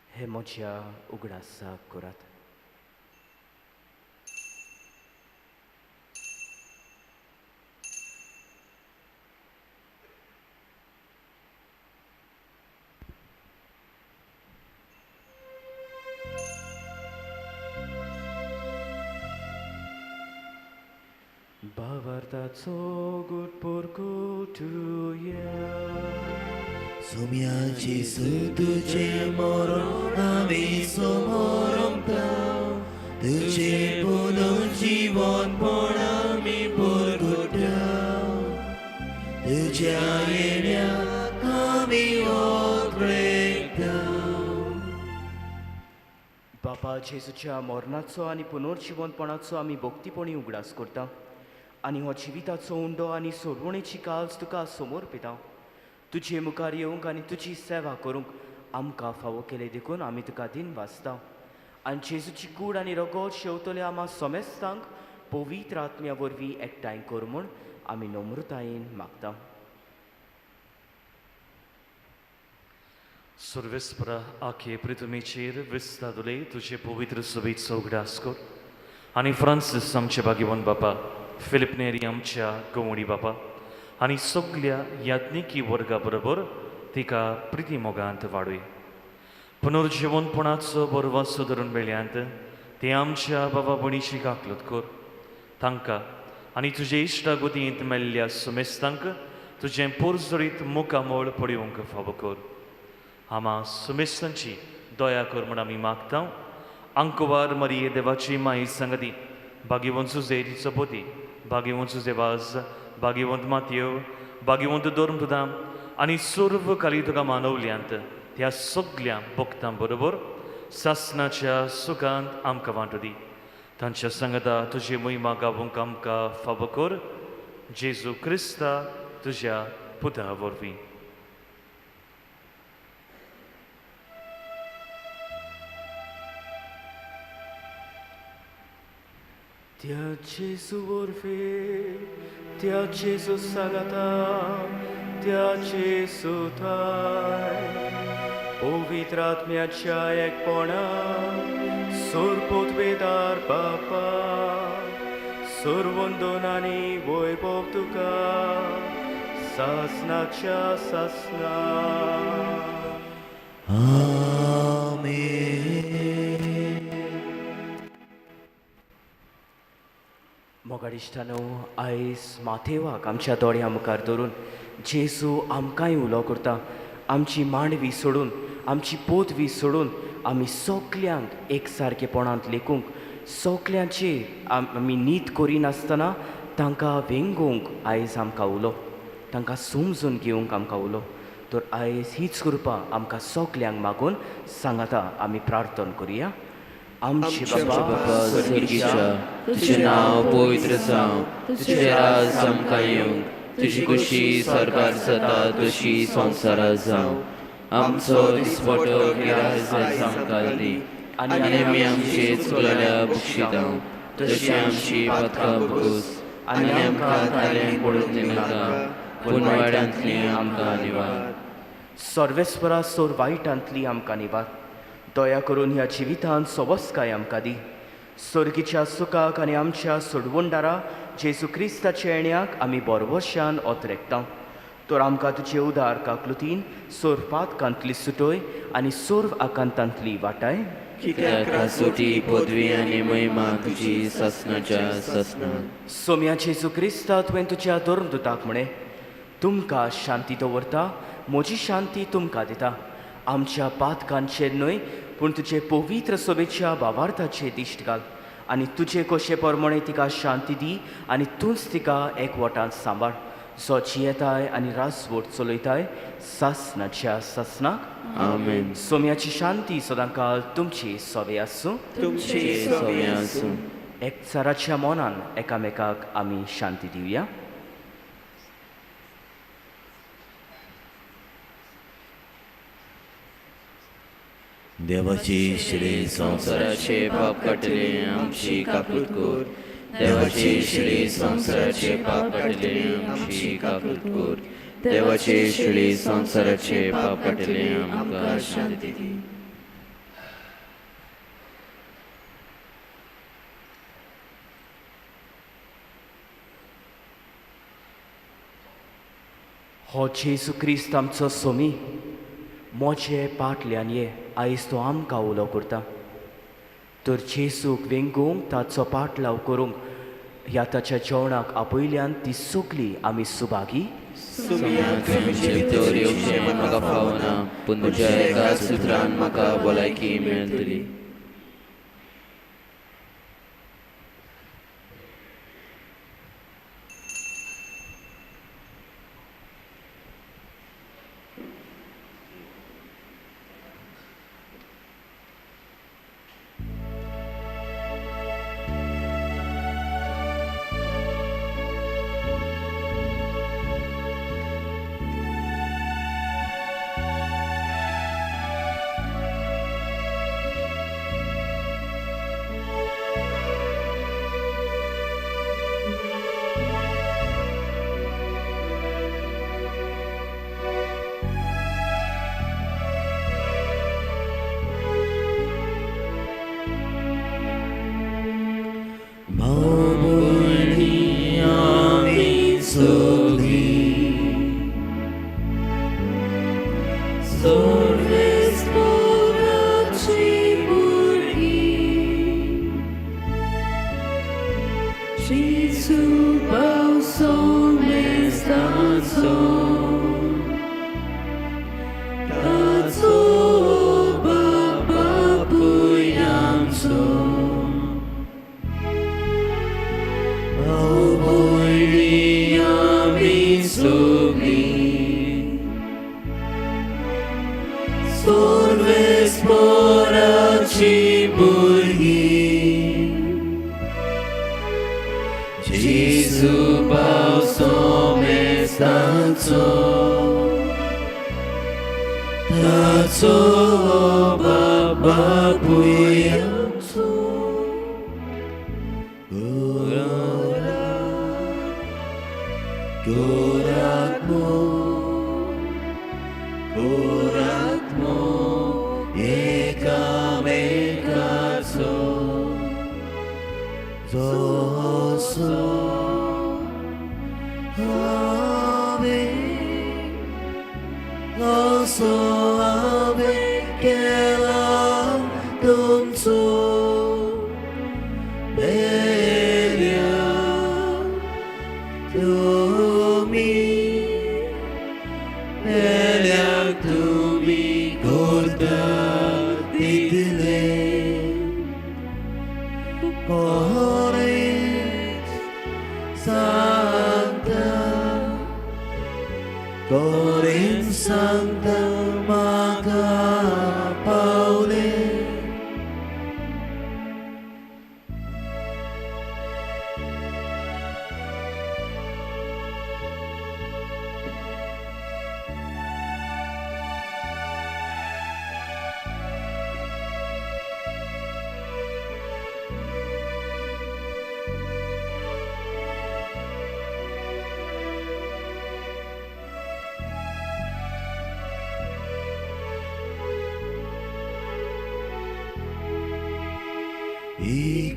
Speaker 2: हे म्हज्या उगडासाक करात. भावार्थाचो गुटपोरकुटुया.
Speaker 1: सुम्याची तुझे मरण आमी समोरमता, तुझे पुनर्जीवनपण आमी परगुट्या, तुझ्या येण्याक आमी ओत्रेकता.
Speaker 2: बापा जेजूच्या मरणाचो आनी पुनर्जिवनपणाचो आमी भक्तीपणी उगडास करता आनी हो जिविताचो उंडो आनी सोडवणेची काल्स तुका समोर पिता. तुजे मुखार येवंक आनी तुजी सेवा करूंक आमकां फावो केले देखून आमी तुका दिन वाचता. आनी जेजूची कूड आनी रगत शेवतले आमा सोमेस्तांक पवित्र आत्म्या वरवीं एकठांय कर म्हूण आमी नम्रतायेन मागता.
Speaker 7: सर्वेस्परा आखे पृथ्वीचेर विस्तादुले तुजे पवित्र सभेचो उगडास कर आनी फ्रांसीस आमचे भाग्यवंत बापा, फिलिप नेरी आमच्या गवणी बापा आनी सगल्या याज्ञिकी वर्गा बरोबर तिका प्रिती मोगांत वाडय. पुनर्जिवनपणाचो बरवासो धरून मेळ्यांत ते आमच्या बाबा भयणीची काकलत कर. तांकां आनी तुजे इश्टागोदयेंत मेल्ल्या सुमेस्तांक तुजें पोरजोरीत मुखामळ पळोवंक फावो कर. आमा सुमेस्तांची दया कर म्हूण आमी मागता. आंकवार मरिये देवाची माई सांगती, भाग्यवंत सुजे तिचो पती, भाग्यवंत सुजे वाज, भाग्यवंत मातयो, भाग्यवंत धर्म तुदां आनी सर्व काली तुका मानवल्यांत त्या सगल्या भक्तां बरोबर सासनाच्या सुखांत आमकां वांटू दी. तांच्या सांगता तुजी महिमा गावूंक आमकां फावो कर. जेजू क्रिस्ता तुज्या पुता वरवीं.
Speaker 2: त्या जेजू वरवीं, त्या जेजू सांगाता, त्या जेजू थाय, पवित्र आत्म्याच्या एकपणान सोरपोतवेदार बापा, सोरवंदन आनी वैभव तुका सासनाच्या सासना.
Speaker 1: आमेन.
Speaker 2: मोगाडिश्टानो, आयज माथेवाक आमच्या दोळ्यां मुखार धरून जेजू आमकांय उलो करता. आमची मांडवी सोडून, आमची पोतवी सोडून आमी सगल्यांक एकसारकेपणांत लेखूंक, सगल्यांचेर आमी नीत करिनासतना तांकां वेंगोवंक आयज आमकां उलो, तांकां समजून घेवंक आमकां उलो. तर आयज हीच कृपा आमकां सगल्यांक मागून सांगाता आमी प्रार्थना करुया. आमचे
Speaker 3: बापा स्वर्गीच्या, तुजें नांव पवित्र जावं, तुजें राज आमकां येवंक, तुजी खुशी सरकार जाता तशी संवसारांत जावं. आमचो दिसपटो गिरास आमकां दी आनी आमी आमचे चुकलेल्या बक्षिता तशी आमची पातकां बगूस आनी आमकां तालें पडून दिनाका, पूण वाड्यांतली आमकां निवार.
Speaker 2: सर्वेस्परा सोर वायटांतली आमकां निवार. दया करून ह्या जिवितांत सवस्काय आमकां दी. सोर्गीच्या सुखाक आनी आमच्या सोडवणदारा जेजू क्रिस्ताच्या येण्याक आमी बरवशान ओतरेकता. तर आमकां तुजे उदार काकलुतीन सोरपातकांतली सुटोय आनी सोर्व आकांतांतली वाटाय.
Speaker 3: कित्याक रासोटी पदवी आनी महिमा तुजी सासणाच्या सासणाक.
Speaker 2: सोम्या जेजू क्रिस्ता, तुवें तुज्या धर्मदुताक म्हळें, तुमकां शांती दवरता, म्हजी शांती तुमकां दिता. आमच्या पातकांचेर न्हय पूण तुजे पवित्र सोबेच्या भावार्थाचे दिश्ट घाल आनी तुजे कशे प्रमाणे तिका शांती दी आनी तूंच तिका एकवटांत सांबाळ, जो जियेताय आनी रासवट चलयताय सासणाच्या सासणाक.
Speaker 3: आमेन.
Speaker 2: सोम्याची शांती सदांकाळ तुमची सोबे आसूं.
Speaker 1: तुमची
Speaker 3: सोबे आसूं.
Speaker 2: एकचाराच्या मनान एकामेकाक आमी शांती दिवया.
Speaker 1: देवाची श्री
Speaker 3: संवसाराचे पाप काडटले आमची काकूत कर. देवाची श्री संवसाराचे पाप काडटले आमची काकूत कर. देवाची श्री संवसाराचे पाप काडटले आमकां शांती दी.
Speaker 2: हो जेजू क्रिस्त आमचो सोमी, मोजे पाटल्यान ये आयज तो आमकां उलो करता. तर जेजूक वेंगोवंक ताचो पाटलाव करूंक ह्या ताच्या जेवणाक आपयल्यान ती सगली आमी सुभागी.
Speaker 3: तुमचे भितर येवचें म्हाका फावना, पूण तुज्या एका सुत्रान म्हाका भलायकी मेळटली.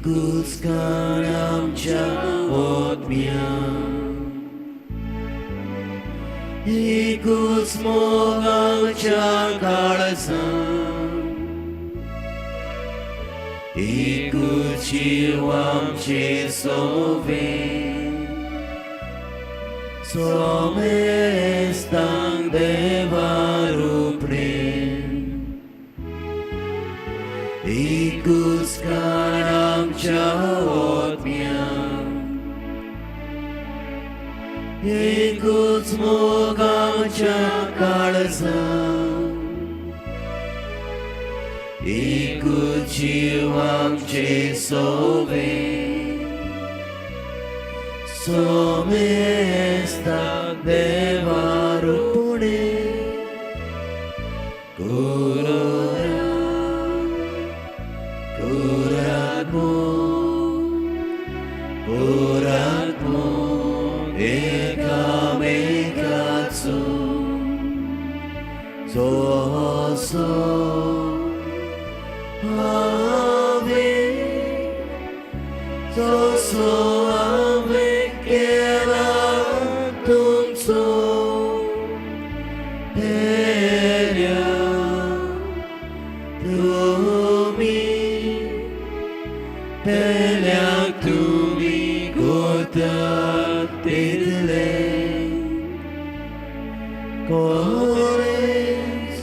Speaker 1: एकूच काण आमच्या ओतम्या एकूच मोग आमच्या काळजां एकूच जीव आमचे सोवे सोमेस्तांक देवा रुपणे एकूच काण आमच्या ओतम्या एकूच मोग आमच्या काळजां एकूच जीव आमचे सोवे सोमेस्तांक देवा रुपणे कुरात कुरात कुरात एकामेकाचो जोसो हांवें जोसो हांवें केला तुमचो पेल्या तुमी पेल्याक तुमी करतात तितलें कोरेंस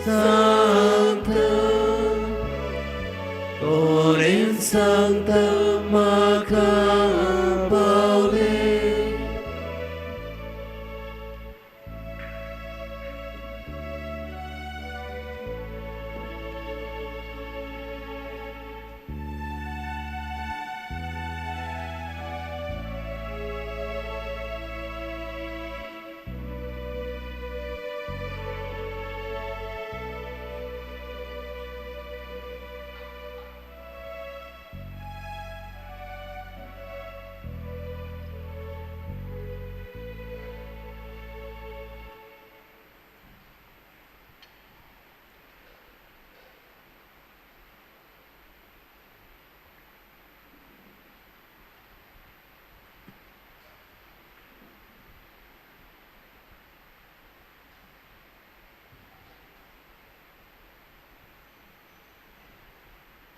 Speaker 1: सांगता कोरेंस सांगता म्हाका पावलें.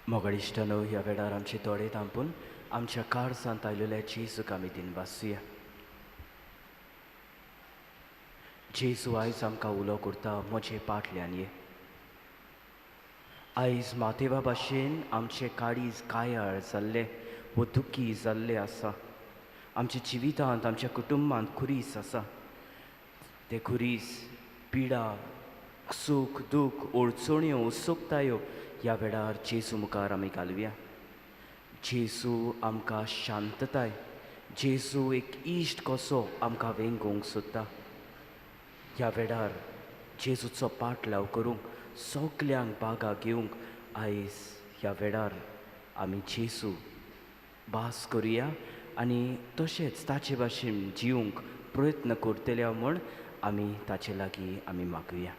Speaker 2: मोगाळ इश्टानो, ह्या वेळार आमचे दोळे धांपून आमच्या काळजांत आयलेल्या जेजूक आमी दिनवासुया. जेजू आयज आमकां उलो करता, म्हजे पाटल्यान ये. आयज मातेवा भाशेन आमचे काळीज कायाळ जाल्ले वो दुखी जाल्ले आसा. आमच्या जिवितांत आमच्या कुटुंबांत खुरीस आसा. ते खुरीस, पिडा, सूख दूख, अडचण्यो, उत्सुकतायो ह्या वेळार जेजू मुखार आमी घालुया. जेजू आमकां शांतताय, जेजू एक इश्ट कसो आमकां वेंगोवंक सोदता. ह्या वेळार जेजूचो पाटलाव करूंक सगल्यांक बागा घेवंक आयज ह्या वेळार आमी जेजू भास करुया आनी तशेंच ताचे भाशेन जिवंक प्रयत्न करतले म्हूण आमी ताचे लागीं आमी मागुया.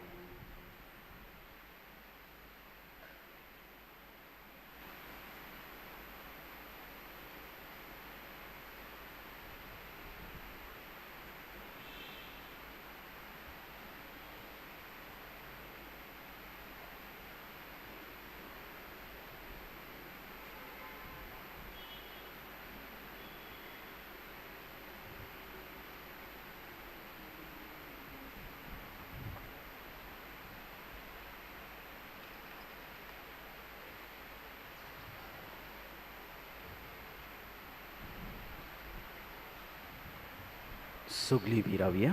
Speaker 2: सगळी बी रावया.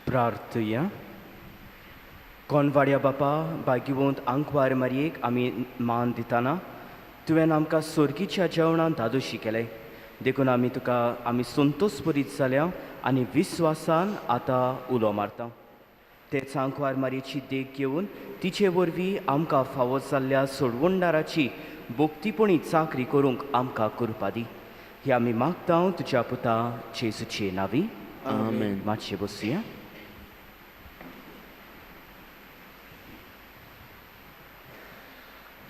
Speaker 2: प्रार्थुया. कोनवाड्या बापा, भाग्यवंत आंकवार मारयेक आमी मान दितना तुवें आमकां सोर्गीच्या जेवणान धादोशी केलें, देखून आमी तुका आमी संतोश बरीत जाल्या आनी विस्वासान आतां उलो मारता. तेच आंकवार मारयेची देख घेवन तिचे वरवीं आमकां फावो जाल्ल्या सोडवणदाराची भक्तीपणी चाकरी करूंक आमकां कृपा दी. ही आमी मागता तुज्या पुता जेजूचे नांवी.
Speaker 3: आमेन.
Speaker 2: मातशें बसुया.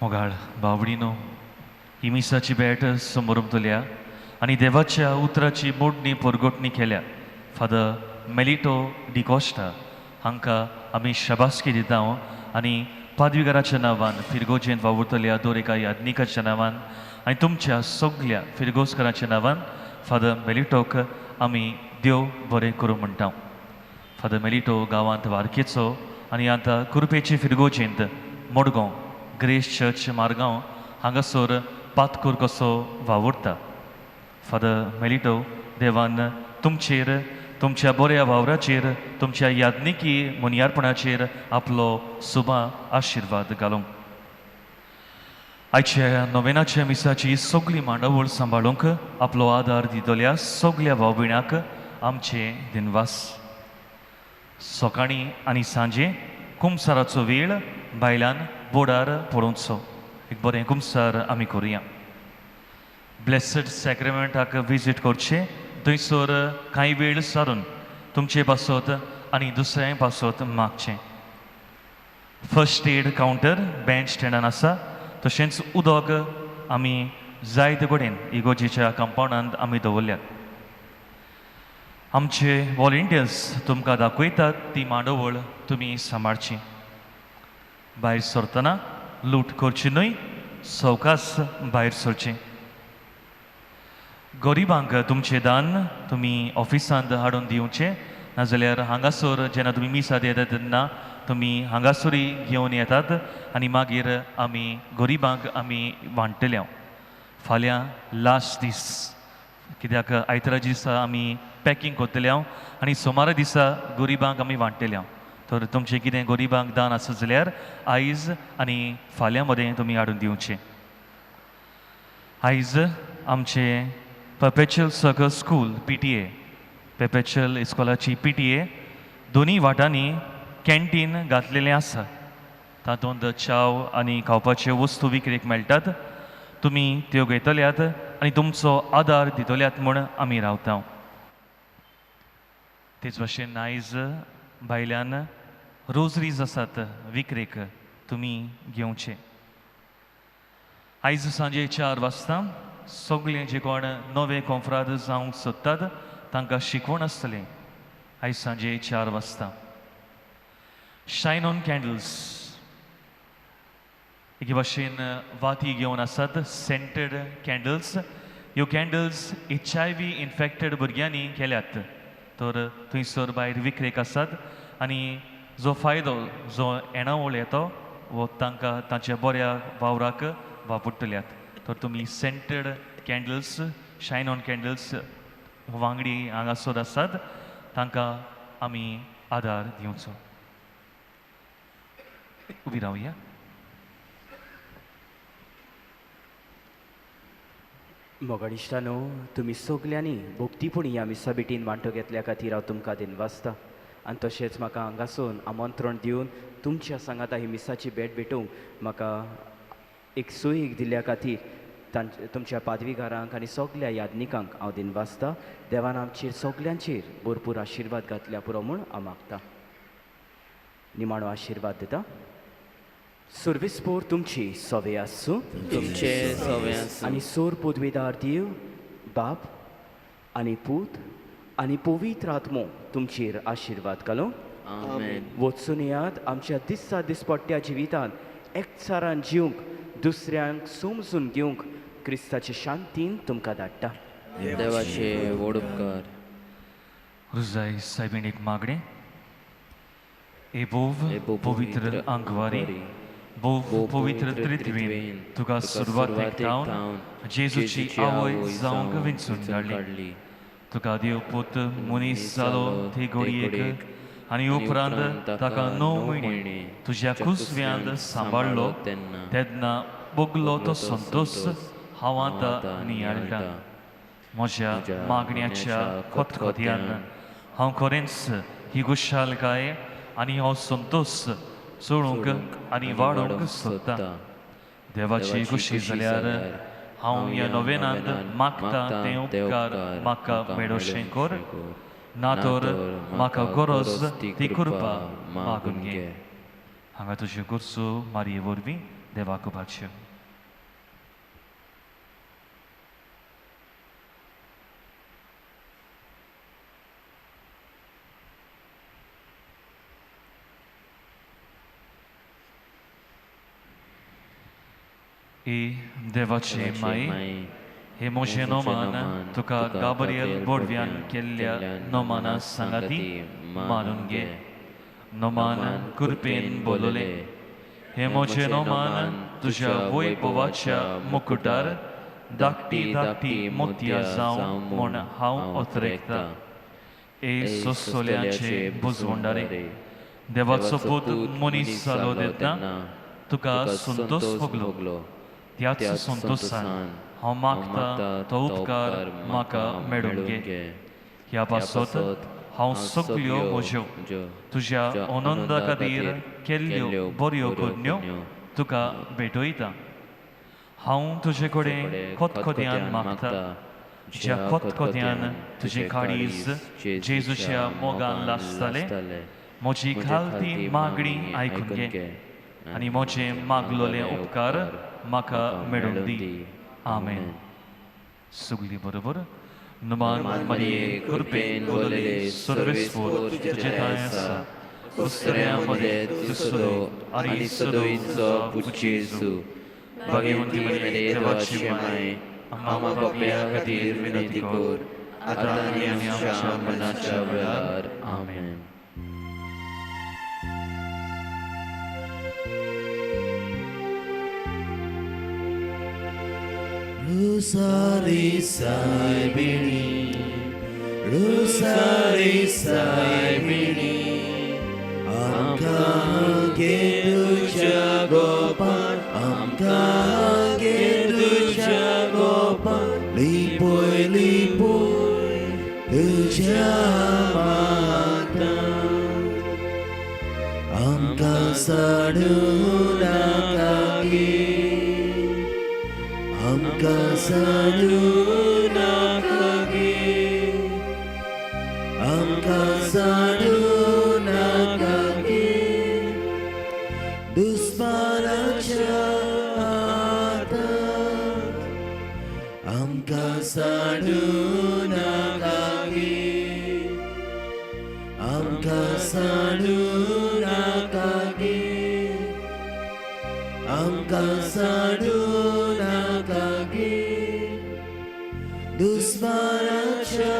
Speaker 7: मोगाळ बावडीनो, ही मिसाची भेट समोरमतल्या आनी देवाच्या उतराची मोडणी परगटणी केल्या फादर मेलिटो डिकोस्टा हांकां आमी शाबासकी दिता आनी पादविगाराच्या नांवान, फिरगोजेंत वावुरतल्या दर एका याज्ञिकाच्या नांवान आनी तुमच्या सगल्या फिरगोजकाराच्या नांवान फादर मेलिटोक आमी देव बरें करूं म्हणटा. फादर मेलिटो गांवांत वारकेचो आनी आतां कुर्पेची फिरगोजेंत मडगांव ग्रेस चर्च मारगांव हांगासर पातकूर कसो वावुरता. फादर मेलिटो, देवान तुमचेर, तुमच्या बऱ्या वावराचेर, तुमच्या याज्ञिकी मुनियारपणाचेर आपलो सुबा आशिर्वाद घालूंक. आयच्या नोवेनाच्या मिसाची सगळी मांडावळ सांबाळूंक आपलो आदार दितल्या सगल्या भाव भयणाक आमचे दिनवास. सकाळीं आनी सांजे कुमसाराचो वेळ बायलान बोर्डार पळोवचो. एक बरें कुमसार आमी करुया. ब्लेसड सॅक्रेमेंटाक विजीट करचें, थंयसर कांय वेळ सारून तुमचे पासत आनी दुसऱ्याय पासत मागचें. फर्स्ट एड कावंटर बँच स्टँडान आसा. तशेंच उदक आमी जायते कडेन इगोजेच्या कंपावंडांत आमी दवरल्यात. आमचे वॉलंटियर्स तुमकां दाखयतात ती मांडवळ तुमी सांबाळची. भायर सरतना लूट करची न्हय, सवकास भायर सरचें. गरिबांक तुमचें दान तुमी ऑफिसांत हाडून दिवचें, नाजाल्यार हांगासर जेन्ना तुमी मिसाद येतात तेन्ना तुमी हांगासरूय घेवन येतात आनी मागीर आमी गरिबांक आमी वांट्टले. फाल्यां लास्ट दीस, कित्याक आयतारा दिसा आमी पॅकींग करतले आनी सोमारा दिसा गरिबांक आमी वांट्टले. तर तुमचें कितें गरिबांक दान आसत जाल्यार आयज आनी फाल्यां मदें तुमी हाडून दिवचें. आयज आमचें Perpetual Succour school PTA, Perpetual इस्कॉलाची PTA दोनी वाटांनी कॅन्टीन घातलेलें आसा. तातूंत च्याव आनी खावपाच्यो वस्तू विक्रेक मेळटात. तुमी त्यो घेतल्यात आनी तुमचो आदार दितल्यात म्हूण आमी रावता. तेच भाशेन आयज भायल्यान रोजरीज आसात विक्रेक, तुमी घेवचे. आयज सांजे 4 वाजता सगळे जे कोण नवे कोंफ्राद जावंक सोदतात तांकां शिकवण आसतलें. आयज सांजे 4 वाजता. शायन ऑन कॅन्डल्स एके भाशेन वाती घेवन आसात, सेंटेड कॅन्डल्स. ह्यो कॅन्डल्स HIV infected भुरग्यांनी केल्यात, तर थंयसर भायर विक्रेक आसात आनी जो फायदो जो येणावळ येतो वो तांकां तांच्या बऱ्या वावराक वापरतल्यात. तर तुमी scented candles, shine on candles वांगडी हांगासर आसात तांकां आमी आदार दिवचो. उबी रावया.
Speaker 2: मोगाडिश्टानो, तुमी सगल्यांनी भक्तीपणी ह्या मिसा भेटीन वांटो घेतल्या खातीर हांव तुमकां दिनवासता आनी तशेंच म्हाका हांगासून आमंत्रण दिवन तुमच्या सांगाता ही मिसाची भेट भेटूंक म्हाका एक सोयीक दिल्ल्या खातीर तांचे तुमच्या पादवीगारांक आनी सगल्या याज्ञिकांक हांव दिनवासता. देवान आमचेर सगल्यांचेर भरपूर आशिर्वाद घातल्या पुरो म्हूण हांव मागता. निमाणो आशिर्वाद दिता. सुर्विसपोर तुमची सवे आसूं,
Speaker 3: तुमचे सवे आसूं,
Speaker 2: आनी सोर पदवेदार देव बाप आनी पूत आनी पवित्र आत्मो तुमचेर आशिर्वाद घालूं.
Speaker 3: आमेन.
Speaker 2: वचून येयात आमच्या दिसा दिसपट्ट्या जिवितांत एकचारान जिवंक, दुसऱ्यांक समजून घेवंक क्रिस्ताचे शांतीन तुमकां धाडटा.
Speaker 3: देवाचे व्हड उपकार.
Speaker 7: रुजाय सायबीण एक मागणें. ए भोव पवित्र आंकवारी, भोव पवित्र त्रित्वीन तुका सुरवातेक थावन जेजूची आवय जावंक विंचून काडली. तुका देव पूत मनीस जालो ते घडयेक आनी उपरांत ताका 9 म्हयने तुज्या कुसव्यांत सांबाळ्ळो तेन्ना बगलो तो संतोश हांव आतां नियाळटा. म्हज्या मागण्याच्या खतखत्यान हांव खरेंच ही खुशालकाय आनी हो संतोश चोळूंक आनी वाडोवंक सोदता. देवाची खुशी जाल्यार हांव ह्या नोवेनांत मागता ते उपकार म्हाका मेळोशें कर, ना तर म्हाका गरज ती कृपा मागून घे. हांगा तुज्यो गरजो मारये वरवीं देवाक उबारच्यो. ए देवाचे माई, हे म्हजें नोमान तुका गाब्रियल बोडव्यान केल्ल्या नोमाना सांगाती मानून घे. नोमान कृपेन बोलले, हे म्हजें नोमान तुज्या वैभवाच्या मुकुटार धाकटी धाकटी मोतयां जावं म्हूण हांव ओतरेकतां. ए सोसोल्याचे बुजवंडारे, देवाचो पूत मनीस जालो तेन्ना तुका संतोष भोगलो. त्याच संतोषान हांव मागता तो उपकार म्हाका मेळून घे. ह्या पासत हांव सगल्यो म्हज्यो तुज्या आनंदा खातीर केल्ल्यो बऱ्यो करण्यो तुका भेटयता. हांव तुजे कडेन खतखत्यान मागता, ज्या खतखत्यान तुजें काळीज जेजूच्या मोगान लासतालें, म्हजी खालती मागणी आयकून घे आनी म्हजें मागलोले उपकार म्हाका मेळून दी. आमेन. सगली बरोबर नुमान मरिये कृपेन बोलले सर्वेस्पोर तुजे ठांय आसा, उस्तऱ्यां मदें तूं सदो आनी सदोईचो पूत जेजू, भाग्यवंती मरिये देवाची माय, आमकां पापयां खातीर विनंती कर, आतां आनी आमच्या मरणाच्या वेळार. आमेन.
Speaker 1: Rusari Saibini, Rusari Saibini, आमकां घे तुज्या गोपान, आमकां घे तुज्या गोपान, लिपय लिपय तुज्या मातान, आमकां साडूं नाका गे, आमकां साडूं नाका गे, आमकां साडूं नाका गे, दुस्मानाच्या हातांत आमकां साडूं नाका गे, आमकां साडूं नाका गे, आमकां साडूं नाका गे, दुस्मानाच्या